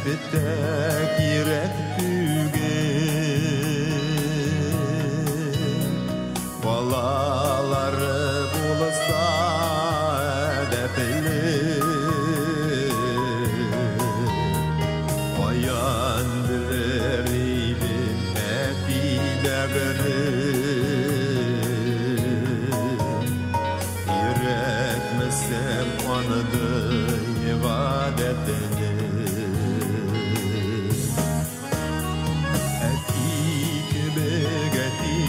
Күп тә кирәк түгел. Балалары булса әдәпле, каян белер идем әти бәгырем. Өйрәтмәсәм андый гадәтне. Әти кебек әти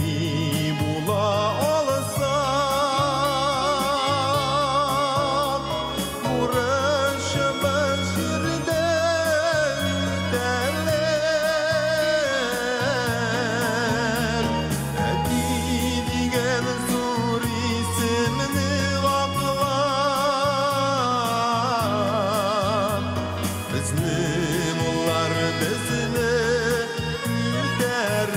була алсам, бурычымын җирдә үтәләр. Әти дигән зур исемне ваклап, безне муллар безне күтәрер.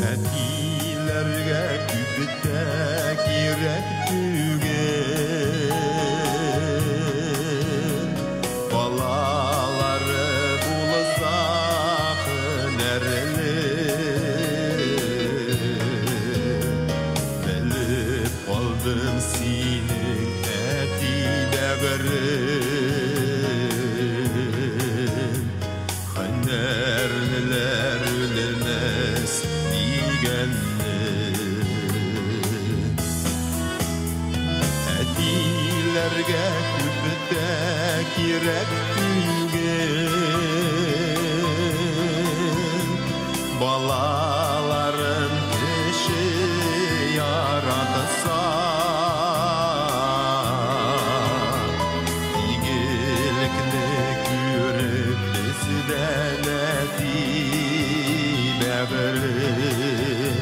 Әтиләргә күп тә кирәк түгел. Балалары булса һөнәрле. Белеп калдым синең әти бәгырем. Һөнәрлеләр үлмәс дигәнне. Әтиләргә күп тә кирәк түгел. Балаларын кеше яратса, игелекне күреп бездән әти бәгырем.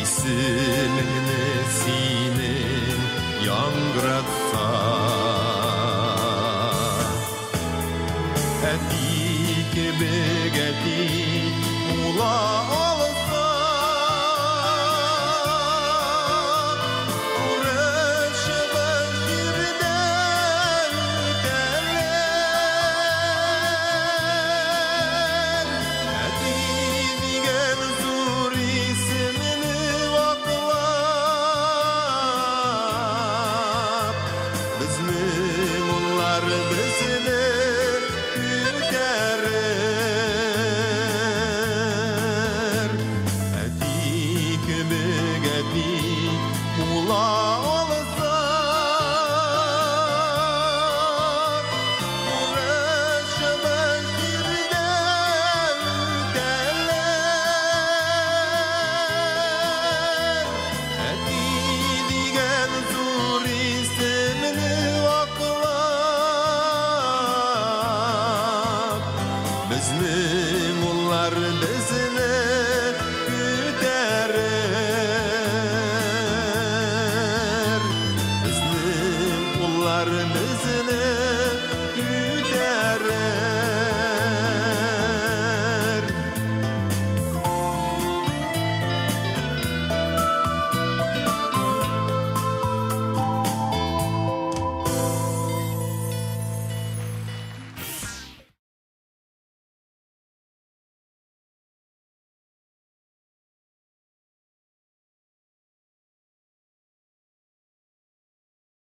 Исемеңне синең яңгыратса,